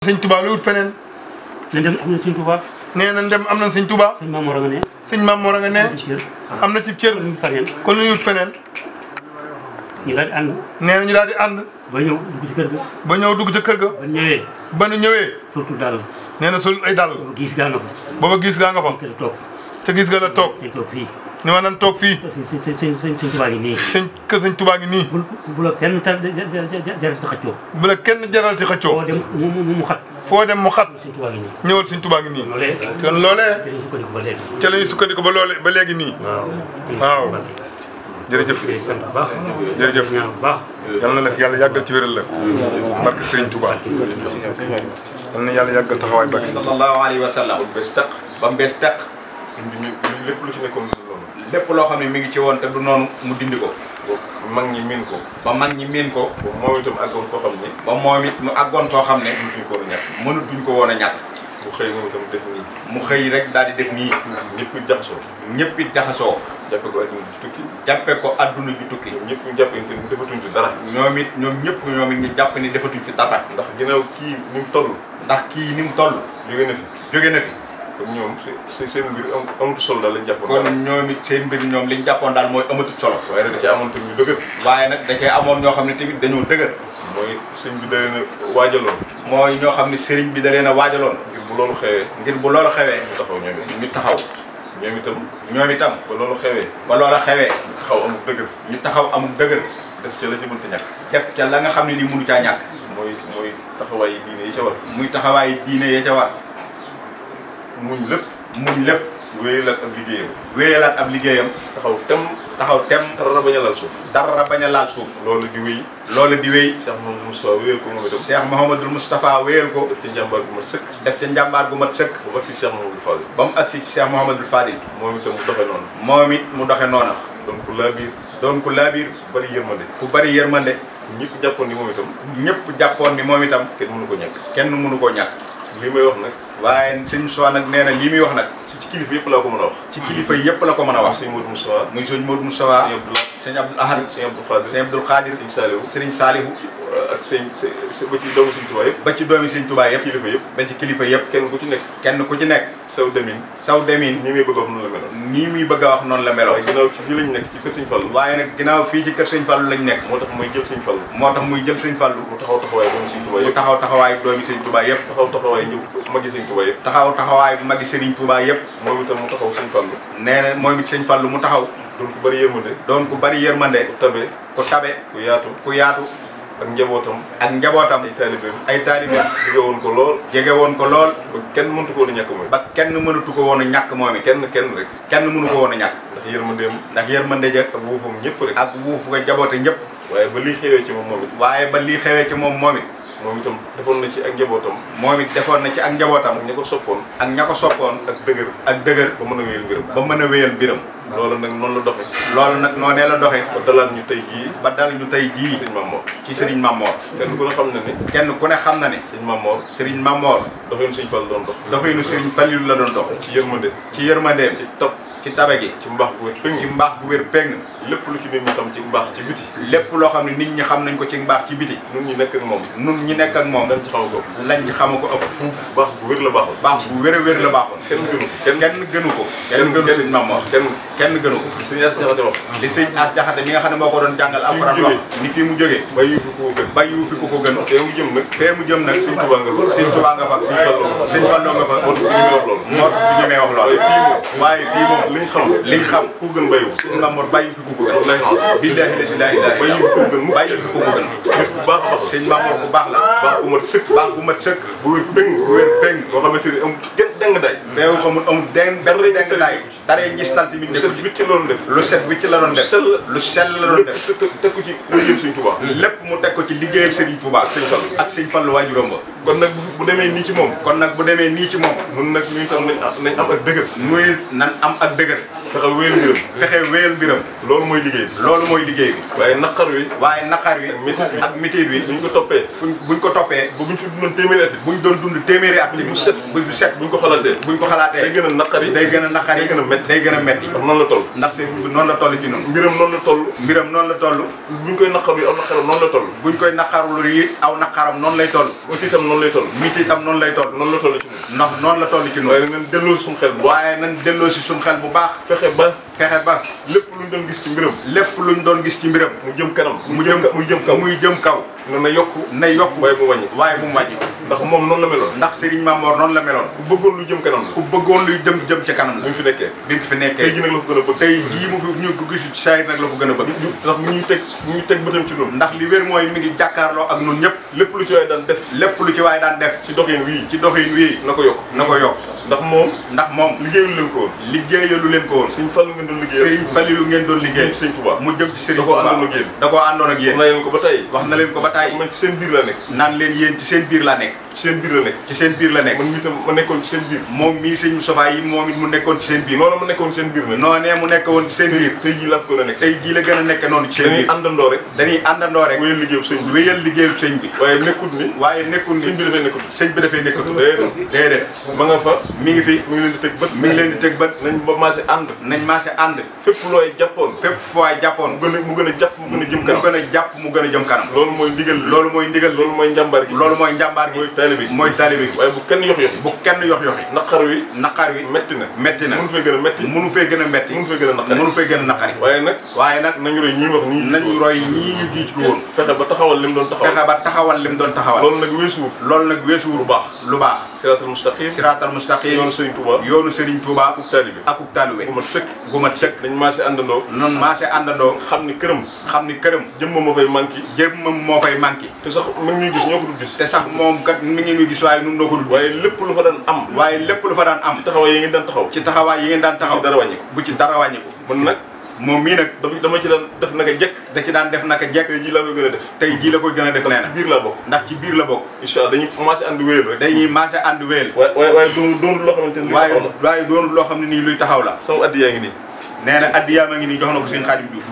sëñ Touba lu wut feneen. nañ dem am na sëñ Touba. nee na dem am na sëñ Touba. sëñ Maam Mor nga ne. sëñ Maam Mor nga ne. am na ci cër. kon lu wut feneen. ñu daal di ànd. nee na ñu daal di ànd. ba ñëw dugg ci kër ga. ba ñëw dugg ca kër ga. ba ñëwee. ba nu ñëwee. surtout daal. nee na sol ay dàll. gis gaa nga fa. booba gis gaa nga fa. te gis nga la toog. dañ toog fii. ni ma nan toog fii. sëñ Touba ngi nii. kër sëñ Touba ngi nii. bu la kenn jaral ci xëccoo. bu la kenn jaral ci xëccoo. foo dem mu xat. foo dem mu xat. sëñ Touba ngi nii. ñëwal sëñ Touba ngi nii. kon loolee. ca la ñuy sukkandiku ba loolee ba léegi nii. waaw. jërëjëf jërëjëf yal na la fi yàlla yàggal ci wéral la barke Serigne Touba yal na yàlla yàggal taxawaay barke sallallahu alayhi wa sallam ba mu bees teq lépp lu ci nekkoon lépp loo xam ne mi ngi ci woon te du noonu mu dindi ko mag ñi miin ko ba mag ñi miin ko ba moom itam àggoon foo xam ne ba moom it mu àggoon foo xam ne mënatuñ ko woon a ñàkk mënatuñ ko woon a ñàkk mu xëy moom itam def nii mu xëy rek daal di def nii ñëpp it jaxasoo ñëpp it jaxasoo jàppe ko adduna ju tukki jàppe ko adduna ju tukki ñëpp ñu jàpp ni defatuñ fi dara ñoom it ñu jàpp ni defatuñ fi dara ndax ginnaaw kii ni mu toll ndax kii ni mu toll jóge na fi kon ñoom seen mbir amatu solo daal lañ jàppoon kon ñoom it seen mbir ñoom liñ jàppoon daal mooy amatut solo waaye nag da cee amoon tamit ñu dëgër waaye nag da cee amoon ñoo xam ne tamit dañoo dëgër mooy sëñ bi da leen a waajaloon mooy ñoo xam ne sëriñ bi da leen a waajaloon ngir bu loolu xewee ñu taxaw ñoom itam ba loolu xewee ba loola xewee ñu taxaw amul dëgër ñu taxaw amul dëgër def ca la ci mënta ñàkk def ca la nga xam ne lii mënu caa ñàkk mooy taxawaayi diine yi ca war muy taxawaayi diine ya ca war muñ lépp wéyalaat ab liggéeyam taxaw tem dara bañ a laal suuf loolu di wéy Cheikh Mouhamadul Moustapha wéyal ko def ca njàmbaar gu mat sëkk ba mu agsi ci Cheikh Mouhamadul Fadil moom itam mu doxe noonu moom it mu doxe noona doon ku laabiir ku bari yërmande ñëpp jàppoon ni moom itam kenn mënu koo ñàkk lii may wax nag waaye sëñ Moussa nag nee na lii muy wax nag ci kilifa yëpp laa ko mën a wax ci kilifa yëpp la ko mën a wax sëñ Modou Moustapha muy sëñ Modou Moustapha sëñ Abdoul Ahad sëñ Abdoul Khadir sëriñ Salihu ak ba ci doomi sëñ Touba yëpp ba ci doomi sëñ Touba yëpp kilifa yëpp ba ci kilifa yëpp kenn ku ci nekk saw demin nii muy bëgg a wax noonu la meloon nii muy bëgg a wax noonu la meloon waaye ginnaaw fii lañ nekk ci kër sëñ Fallou waaye nag ginnaaw fii ci kër sëñ Fallou lañ nekk moo tax muy jël sëñ Fallou mu taxaw taxawaayu doomi sëñ Touba yëpp taxaw taxawaayu magi sëñ Touba yëpp taxaw taxawaayu magi sëriñ Touba yëpp moom itam mu taxaw sëñ Fallou nee na moom it sëñ Fallou mu taxaw doon ku bari yërmande ku tabe ku yaatu ak njabootam ay taalibeem jege woon ko lool ba kenn mënatu ko woon a ñàkk moom it kenn kenn mënu ko woon a ñàkk ndax yërmande ja ak wuufam ñëpp rek ak wuufu nga jaboote ñëpp waaye ba lii xewee ci moom moom it moom itam defoon na ci ak njabootam ak ña ko soppoon ak dëgër ba mën a wéyal mbiram loolu nag noonu la doxe noonee la doxe ba dal ñu tey jii ci Serigne Mamor kenn ku ne xam na ne Serigne Mamor doxinu Serigne Fall doon dox doxinu Serigne Fallilu la doon dox ci yërmandeem ci tabe gi ci mbaax gu wér péng lépp lu ci nit ñi xam ci mbaax ci biti lépp loo xam ne nit ñi xam nañ ko ci mbaax ci biti nun ñi nekk ak moom lañ ci xamu ko ëpp fuuf baax bu wér la baaxoon kenn gënu ko Serigne Mamor kenn gënu ko sëñ As Jaxate wax li sëñ As Jaxate mi nga xam ne moo ko doon jàngal alxuraan wax ni fii mu jógee bàyyiwu fi ku ko gën fee mu jëm nag sëñ Tuubaa nga fa sëñ Fallou nga fa moo tax du ñemee wax lool waaye fii moom liñ xam ku gën bàyyiwu sëñ Mamour bàyyiwu fi ku ko gën billaahi la si laa ilaaha illa bàyyiwu fi ku ko gën sëñ Mamour bu baax la baax bu mat sëkk bu wér péng boo xamante ni amul deng day beewu xamul amul deng day daree ñistal tamit lu set wicc la doon def lu sell la doon def teg ko ci liggéeyal Sëriñ Touba lépp mu teg ko ci liggéeyal Sëriñ Touba ak Sëriñ Fallu waajuram ba kon nag bu demee nii ci moom nun nag ñu tam nañ am ak dëgër nan am ak dëgër fexe wéyal mbiram loolu mooy liggéey bi waaye naqar wi ak métit bi buñ ko toppee ba buñ fi dundoon téeméeri at buñ doon dund téeméeri at bu set buñ ko xalaatee day gën a naqari day gën a metti ndax noonu la toll ndax sëñ bi noonu la toll ci noonu mbiram noonu la toll buñ koy naqaru yi aw naqaram noonu lay toll itam noonu lay toll. nit itam noonu lay toll. noonu la toll ci ñun. ndax noonu la toll ci ñun. waaye nañ delloo suñu xel bu baax. waaye nañ delloo si suñu xel bu baax. fexe ba lépp luñ doon gis ci mbiram. lépp luñ doon gis ci mbiram. mu jëm kanam. muy jëm kaw. na yokku. waaye mu wàññi. waaye bu mu wàññi. ndax moom noonu la meloon. ndax Serigne Mamor noonu la meloon. ku bëggoon lu jëm kanam la. ku bëggoon luy jëm ca kanam la. bi mu fi nekkee. tey jii nag la ko gën a bëgg. tey jii mu fi ñu ko gisu ci saayir nag la ko gën a bëgg. ndax mu ngi teg bëtam ci noonu. ndax li wér mooy mi ngi jàkkaarloo ak ñun ñëpp. lépp lu ci waay daan def. ci doxin wii. na ko yokk. ndax moom liggéeyalu leen ko woon. Serigne Fallou ngeen doon liggéey. mu jëm ci Serigne Touba da koo àndoon ak yéen. wax na leen ko ba tey. man ci seen biir la nekk. naan leen yéen ci seen biir laa nekk. ci seen biir la nekk. man mii tam ma nekkoon ci seen biir. moom mii sëñ Moustapha yi moom it mu nekkoon ci seen biir. noonu ma nekkoon ci seen biir nag. noonee mu nekkoon ci seen biir. tey jii la gën a nekk. tey jii la gën a nekk noonu ci seen biir. dañuy àndandoo rek. wéyal liggéeyub sëñ bi. waaye nekkul ni. sëñ bi dafay nekkatu. déedéet. ma nga fa. mi ngi fi. mi ngi leen di teg bët. nañ maase ànd. fépp fooy jàppoon. mu gën a jàpp mu gën a jëm kanam. loolu mooy ndigal. loolu mooy njàmbaar gi. mooy taalibe gi. waaye bu kenn yox yoxi. naqar wi. metti na. mënu fee gën a metti. mënu fee gën a naqari. waaye nag nañu roy ñii ñu jiitu woon. fexe ba taxawal lim doon taxawal. loolu nag weesuwul. lu baax. siraatal mustaqim. yoonu Serigne Touba. akuk taalibe. gu mat sëkk. nañ maase àndandoo. xam ni këram. jëmmam moo fay manqué. te sax mi ngi ñuy gis ñoo ko dul gis. te sax moom kat mi ngi ñuy gis waaye nun noo ko dul. waaye lépp lu fa daan am. ci taxawaay yi ngeen daan taxaw. bu ci dara wàññiku. man nag moom mii nag dama ci daan def naka jekk. tey jii la koy gën a def nee na. biir la bokk. ndax ci biir la bokk. incha allah dañuy maase ànd wéyal rek. waaye doonul loo xamante ni. waaye doonul loo xam ne nii luy taxaw la. sama addiyaa ngi nii. nee na addiyaa ma ngi nii jox na ko sëñ Xaadim Diouf.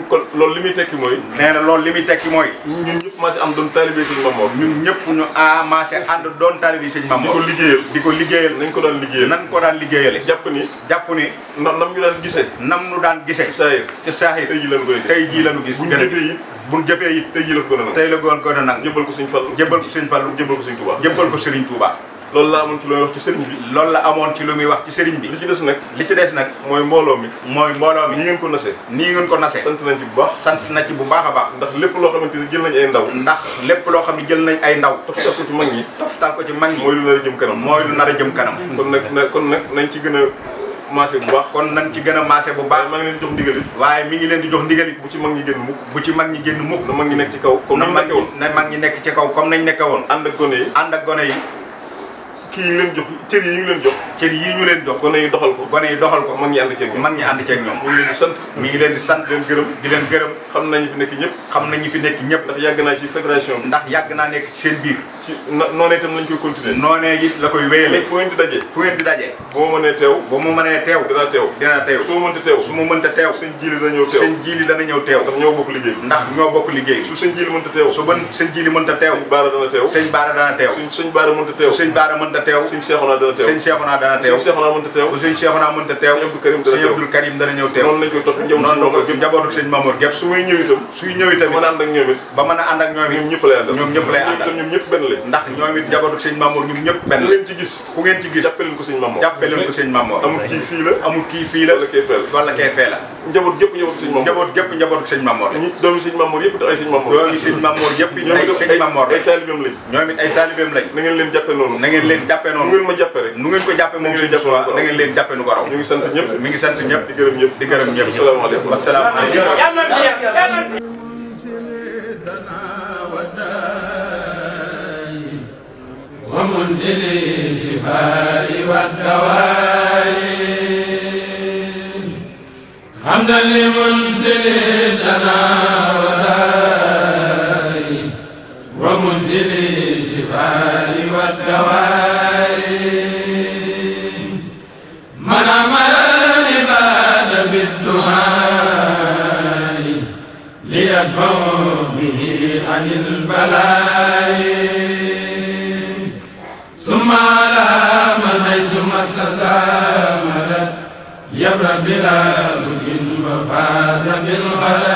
kon loolu li muy tekki mooy. ñun ñëpp maase am doon taalibe sëñ Mamor. maase ànd doon taalibe sëñ Mamor. di ko liggéeyal. nañ ko daan liggéeyale. jàpp ni. nam ñu daan gisee. ci saahir. tey jii lañu gis. buñ jëfee it. tey la gën a nang. jébbal ko sëñ Fallu. jébbal ko sëñ Touba. loolu la amoon ci lu muy wax ci sëriñ bi. li ci des nag. mooy mbooloo mi. nii ngeen ko nasee. sant na ci bu baax a baax. ndax lépp loo xamante ni jël nañ ay ndaw. toftal ko ci mag ñi. mooy lu nar a jëm kanam. kon nag nañ ci gën a maase bu baax. maa ngi leen di jox ndigal it. waaye mi ngi leen di jox ndigal it. bu ci mag ñi génn mukk. na mag ñi nekk ci kaw. comme nañ nekke woon. ànd ak gone yi. cër yi ñu leen jox. gone yi doxal ko. mag ñi ànd ceeg ñoom. mi ngi leen di sant. di leen gërëm. xam nañu fi nekk ñëpp. ndax yàgg naa ci fédération bi. ndax yàgg naa nekk ci seen biir. noonee itam lañ koy continuer. noonee it la koy wéyale. fu ngeen di daje. bu ma mënee teew. dina teew. su ma mënta teew. sëñ Jili dana ñëw teew. ndax ñoo bokk liggéey. su sëñ Jili mënta teew. sëñ Baara dana teew. sëñ Baara mënta teew. sëñ Seexuna dana teew. bu sëñ Seexuna mënta teew. sëñ Abdul Karim dana ñëw teew. noonu lañ koy toppee njabootu sëñ Mamour gépp. suy ñëw itam ba mën a ànd ak ñoom it. ñoom ñëpp lay àndal. ndax ñoom it njabootu sëñ Mamour ñoom ñëpp benn. ku ngeen ci gis jàppaleen ko sëñ Mamour. amul kii fii la. wala kee fee la. njaboot gépp njabootu sëñ Mamour la. doomi sëñ Mamour yëpp ay sëñ Mamour. ay sëñ Mamour la. ñoom it ay taalibeem lañ. na ngeen leen jàppe noonu. nu ngeen ko jàppe moom sëñ Tuubaa na ngeen leen jàppe nu ko raw. mi ngi sant ñëpp di gërëm ñëpp. asalaamaaleykum. ومنزل الشفاء والدواء حمدا لمنزل الدنا والداء ومنزل الشفاء والدواء من أمر العباد بالدعاء ليدفعوا به عن البلاء ثم على من حيث مسس مدد يبرأ بلا بد وفاز بالخير